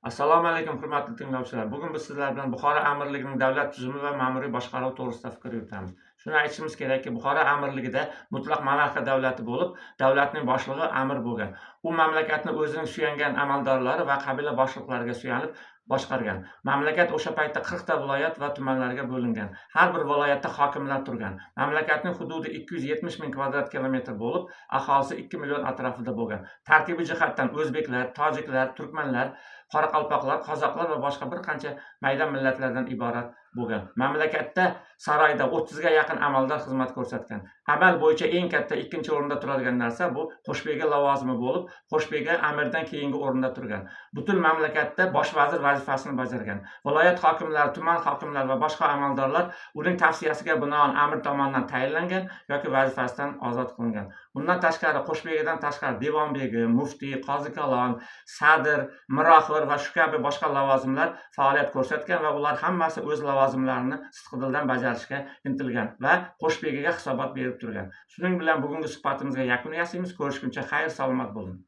Assalomu alaykum, hurmatli tinglovchilar. Bugun biz sizlar bilan Buxoro amirligining davlat tuzumi va ma'muriy boshqaruvi to'g'risida fikr yuritamiz. Shuni aytishimiz kerakki, Buxoro amirligida mutlaq monarxiya davlati bo'lib, davlatning boshlig'i amir bo'lgan. U mamlakatni o'zining suyangan amaldorlari va qabila boshliqlariga suyanib boshqargan. Mamlakat o'sha paytda 40 ta viloyat va tumanlarga bo'lingan. Har bir viloyatda hokimlar turgan. Mamlakatning hududi 270 ming kvadrat kilometr bo'lib, aholisi 2 million atrofida bo'lgan. Tarkibiy jihatdan o'zbeklar, tojiklar, turkmanlar, qoraqalpoqlar, qozoqlar va boshqa bir qancha mayda millatlardan iborat bo'lgan. Mamlakatda saroyda 30 ga yaqin amaldor xizmat ko'rsatgan. Amal bo'yicha eng katta ikkinchi o'rinda turadigan narsa bu qo'shbegi lavozimi bo'lib, qo'shbegi amirdan keyingi o'rinda turgan. Butun mamlakatda bosh vazir vazifasini bajargan. Viloyat hokimlari, tuman hokimlari va boshqa amaldorlar uning tavsiyasiga binoan amir tomonidan tayinlangan yoki vazifasidan ozod qilingan. Bundan tashqari, qo'shbegidan tashqari devonbegi, muftiy, qozi kalon, sadr, miroxir va shu kabi boshqa lavozimlar faoliyat ko'rsatgan va ular hammasi o'z lavozimlarini sidqidildan bajarishga intilgan va qo'shbegiga hisobot berib turgan. Shuning bilan bugungi suhbatimizga yakun yasaymiz. Ko'rishguncha xayr, salomat bo'ling.